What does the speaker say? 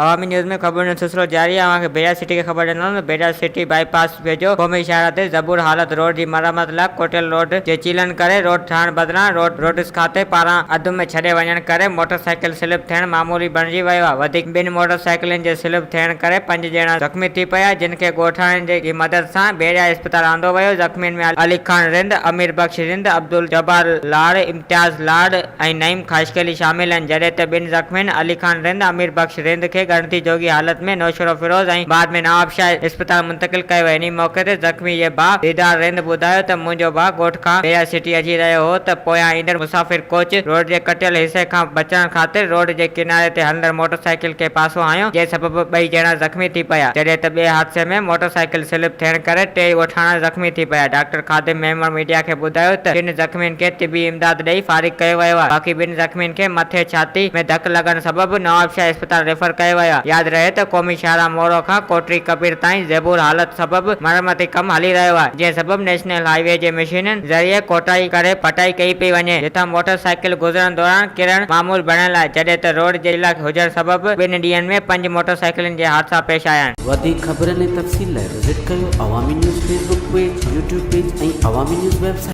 عوامي news ۾ خبرن جو سلسلو جاري آهي اوهان کي بيرا سٽي کي خبر ڏينداسون ته بيرا سٽي بائي پاس ويجهو قومي شاهراهه تي زبون حالت روڊ جي مرمت لاء ڪوٽيل روڊ جي چيلن ڪري روڊ ٺاهڻ بدران روڊ روڊس کاتي پاران اڌ ۾ ڇڏي وڃڻ ڪري موٽر سائيڪل سلپ ٿيڻ معمولي بڻجي ويو آهي وڌيڪ ٻن موٽر سائيڪلن جي سلپ ٿيڻ ڪري پنج ڄڻا زخمي ٿي پيا جن کي ڳوٺاڻن جي مدد سان بيريا اسپتال آندو ويو زخمين ۾ علي خان رند، امير بخش رند، عبدالجبار لاڙ، امتياز لاڙ ۽ نعيم خاصخيلي شامل آهن، جڏهن ته ٻن زخمين علي خان رند، امير بخش رند کي ڳڻتي جوڳي حالت ۾ نوشهروفيروز ۽ بعد ۾ نوابشاهه اسپتال منتقل ڪيو ويو. انهي موقعي تي زخمي جي ڀاء ديدار رند ٻڌايو ته منهنجو ڀاء ڳوٺ کان ڀيريا سٽي اچي رهيو هو ته پويان ايندڙ مسافر ڪوچ روڊ جي ڪٽيل حصي کان بچڻ خاطر روڊ جي ڪناري تي هلندڙ موٽر سائيڪل کي پاسو هنيو جنهن سبب ٻئي ڄڻا زخمي ٿي پيا جڏهن ته ٻئي حادثي ۾ موٽر سائيڪل سلپ ٿيڻ ڪري ٽي ڳوٺاڻا زخمي ٿي پيا. ڊاڪٽر خادم ميمڻ ميڊيا کي ٻڌايو ته ٽن زخمين کي طبي امداد ڏئي فارغ ڪيو ويو آهي باقي ٻن زخمين کي مٿي ڇاتي ۾ ڌڪ لڳڻ سبب نوابشاهه اسپتال ريفر ڪيو ويو آهي. ياد رهي ته قومي شاهراهه مورو کان ڪوٽڙي ڪبير تائين زبون حالت سبب مرمتي ڪم هلي رهيو آهي جنهن سبب نيشنل هاء وي جي مشينن ذريعي کوٽائي ڪري پٽائي ڪئي پئي وڃي جتان موٽر سائيڪل گذرڻ دوران ڪرڻ معمول بڻيل آهي جڏهن ته روڊ جي لاء هجڻ سبب ٻن ڏينهن ۾ پنج موٽر سائيڪلن جي حادثا پيش آيا آهن. وڌيڪ خبرن ۽ تفصيل لاء وزٽ ڪيو Awami news Facebook page, YouTube page ۽ Awami news website.